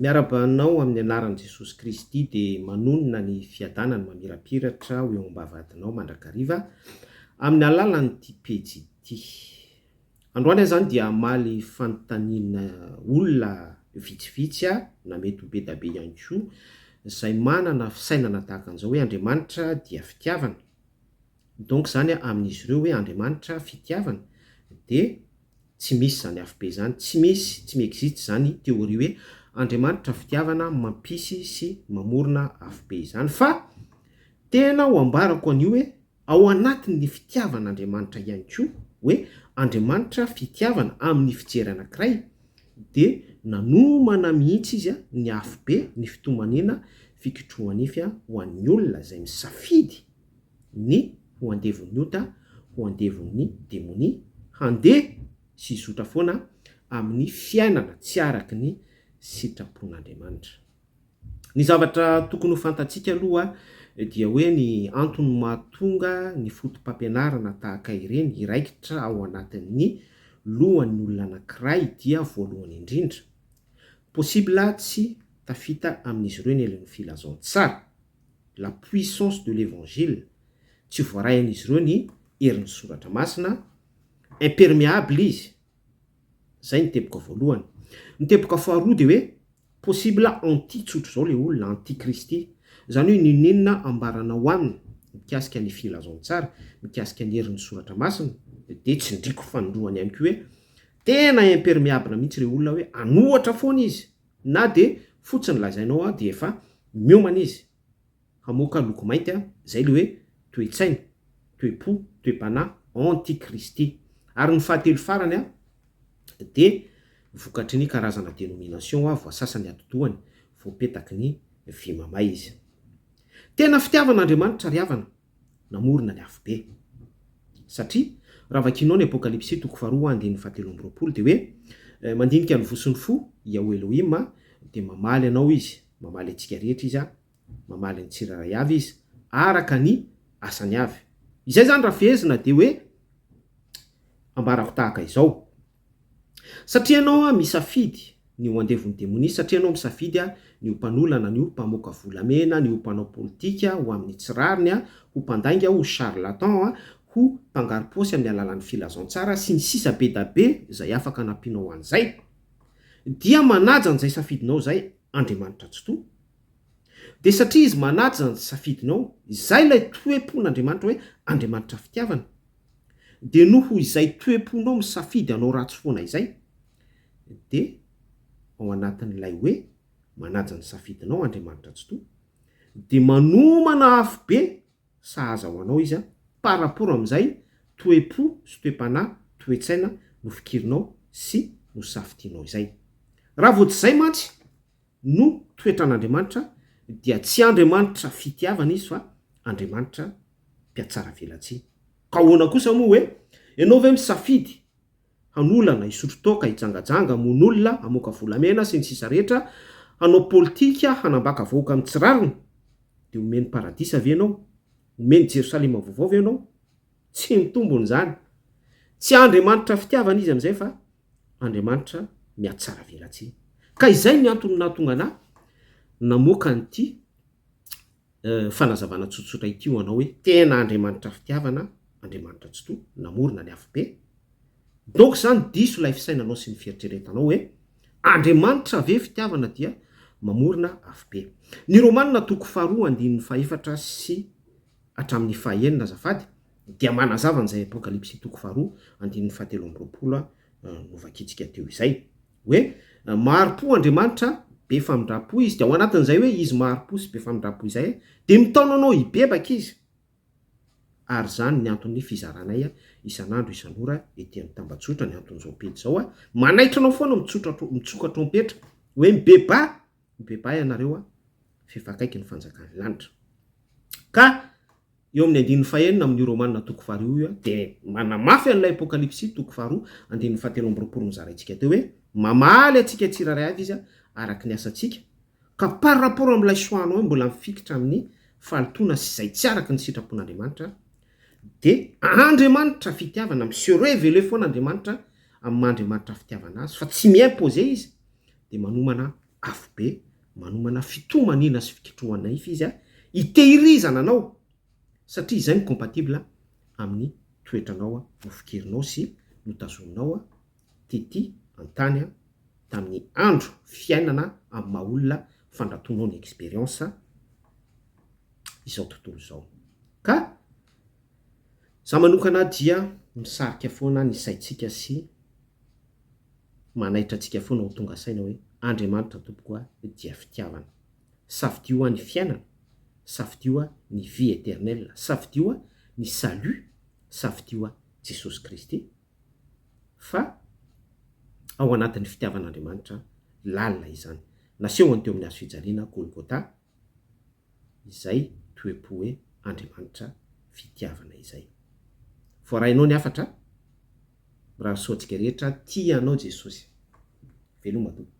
Miarahaba anao amin'ny anaran'i Jesosy Kristy dia manonona ny fiadanany mamirapiratra ho eo am-bavahadinao mandrakariva amin'ny alalan'ity pejy ity. Androany aho izany dia hamaly fanontaniana olona vitsivitsy na mety ho be da be ihany koa izay manana fisainana tahaka an'izao hoe Andriamanitra dia fitiavana. Donc izany amin'izy ireo hoe Andriamanitra fitiavana dia Tsy misy izany afobe izany, tsy misy, tsy mi-existe izany théorie hoe Andriamanitra fitiavana mampisy sy mamorona afobe izany fa tena ho ambarako an'io hoe ao anatin'ny fitiavan'Andriamanitra ihany koa hoe Andriamanitra fitiavana amin'ny fijery anankiray dia nanomana mihitsy izy ny afobe, ny fitomaniana, fikitroha-nify ho an'ny olona izay misafidy ny ho andevon'ny ota, ho andevon'ny demonia, handeha sy hizotra foana amin'ny fiainana tsy araka ny sitrapon'Andriamanitra. Ny zavatra tokony ho fantatsika aloha dia hoe ny antony mahatonga ny foto-pampianarana tahaka ireny hiraikitra ao anatin'ny lohan'ny olona anankiray dia voalohany indrindra, possible tsy tafita amin'izy ireo ny elin'ny filazantsara. la puissance de l'evangile, tsy voarain'izy ireo ny herin'ny soratra masina, impermeable izy, zay ny teboka voalohany. Ny teboka faharoa dia hoe possible anti tsotra izao le olona, anti Kristy, izany hoe n'inon'inona ambaranao aminy mikasika ny filazantsara, mikasika ny herin'ny soratra masina dia tsindriko fanindroany ihany koa hoe tena impermeable mihitsy le olona hoe hanohatra foana izy Na dia fotsy ny lazainao aho dia efa miomana izy hamoaka loko mainty a, izay le hoe toe-tsaina, toe-po, toe-panahy anti-Kristy. Ary ny fahatelo farany a, dia vokatry ny karazana dénomination a voasasa ny atidohany, voapetaky ny vy mamay izy. Tena fitiavana Andriamanitra ry havana. namorona ny afobe. Satria, raha vakianao ny Apokalypsy toko faharoa andininy fahatelo amby 20 dia hoe, mandinika ny voa sy ny fo, Yahweh Elohim, dia mamaly anao Izy, mamaly antsika rehetra Izy, mamaly ny tsirairay avy Izy, araka ny asany avy. Izay izany raha fehezina dia hoe, ambarako tahaka izao. Satria ianao misafidy ny ho andevon'ny demonia, satria ianao misafidy ny ho mpanolana, ny ho mpamoaka volamena, ny ho mpanao politika ho amin'ny tsy rariny, ho mpandainga, ho charlatan, ho mpangaro-paosy amin'ny alalan'ny filazantsara, sy ny sisa be da be izay afaka anampianao an'izay, dia manaja an'izay safidinao izay Andriamanitra Tsitoha. Dia satria Izy manaja ny safidinao, izay ilay toe-pon'Andriamanitra hoe Andriamanitra fitiavana, dia noho izay toe-ponao misafidy hanao ratsy foana izay, dia ao anatin'ilay hoe manaja ny safidinao Andriamanitra Tsitoha, dia manomana afobe sahaza ho anao Izy par rapport amin'izay toe-po sy toe-panahy, toe-tsaina nofikirinao sy nosafidianao izay. Raha vao tsy izay mantsy no toetran'Andriamanitra dia tsy Andriamanitra fitiavana Izy fa Andriamanitra mpihatsaravelatsihy. Ka ahoana kosa moa hoe ianao ve misafidy hanolana, hisotro toaka, hijangajanga, hamono olona, hamoaka volamena sy ny sisa rehetra, hanao politika, hanambaka vahoaka amin'ny tsy rariny? Dia omeny paradisa ve ianao? Omeny Jerosalema vaovao ve ianao? Tsy mitombona izany. Tsy Andriamanitra fitiavana Izy amin'izay fa Andriamanitra mihatsaravelatsihy. Ka izay ny antony nahatonga anà namoaka an'ity fanazavana tsotsotra ity ho anao hoe tena Andriamanitra fitiavana, Andriamanitra Tsitoha, namorona ny afobe. Donc izany diso ilay fisainanao sy ny fieritreretanao hoe Andriamanitra ve fitiavana dia mamorona afobe. Ny Romana toko faharoa andininy fahefatra sy hatramin'ny fahaenina azafady dia manazava an'izay Apokalypsy toko faharoa andininy fahatelo amby 20 novakintsika teo izay. Hoe mahari-po Andriamanitra, be famindram-po Izy, dia ao anatin'izay hoe Izy mahari-po sy be famindram-po izay dia mitaona anao hibebaka Izy. Ary izany ny anton'ny fizaranay isan'andro isan'ora ety amin'ny tambajotra, ny anton'izao pejy izao, manaitra anao foana mitsotra mitsoka trompetra hoe mibebaha, mibebaha ianareo f'efa akaiky ny fanjakan'ny lanitra. Ka Eo amin'ny andininy fahenina amin'io Romana toko faharoa io dia manamafy an'ilay Apokalypsy toko faharoa andininy fahatelo amby 20 nozaraintsika teo hoe mamaly antsika tsirairay avy izy araka ny asantsika ka par rapport amin'ilay choix-nao hoe mbola mifikitra amin'ny fahalotoana sy izay tsy araka ny sitrapon'Andriamanitra dia Andriamanitra fitiavana mi-se reveler foana Andriamanitra amin'ny maha Andriamanitra fitiavana azy fa tsy mi-imposer izy dia manomana. afobe, manomana fitomaniana sy fikitrohana nify Izy hitehirizana anao satria izay no compatible amin'ny toetranao nofikirinao sy notazominao tety an-tany tamin'ny andro fiainana amin'ny maha olona fandratonao ny expérience izao tontolo izao. Ka za manokana dia misarika foana ny saintsika sy manaitra antsika foana ho tonga saina hoe Andriamanitra tompoko a dia fitiavana. Safidio a ny fiainana, safidio a ny vie éternelle, safidio a ny salut, safidio a Jesosy Kristy fa ao anatin'ny fitiavan'Andriamanitra lalina izany. Nasehony teo amin'ny hazo fijaliana Golgotha izay toe-po hoe Andriamanitra fitiavana izay. Voarainao ny hafatra? Mirary soa antsika rehetra, tia anao Jesosy. Veloma Tompo.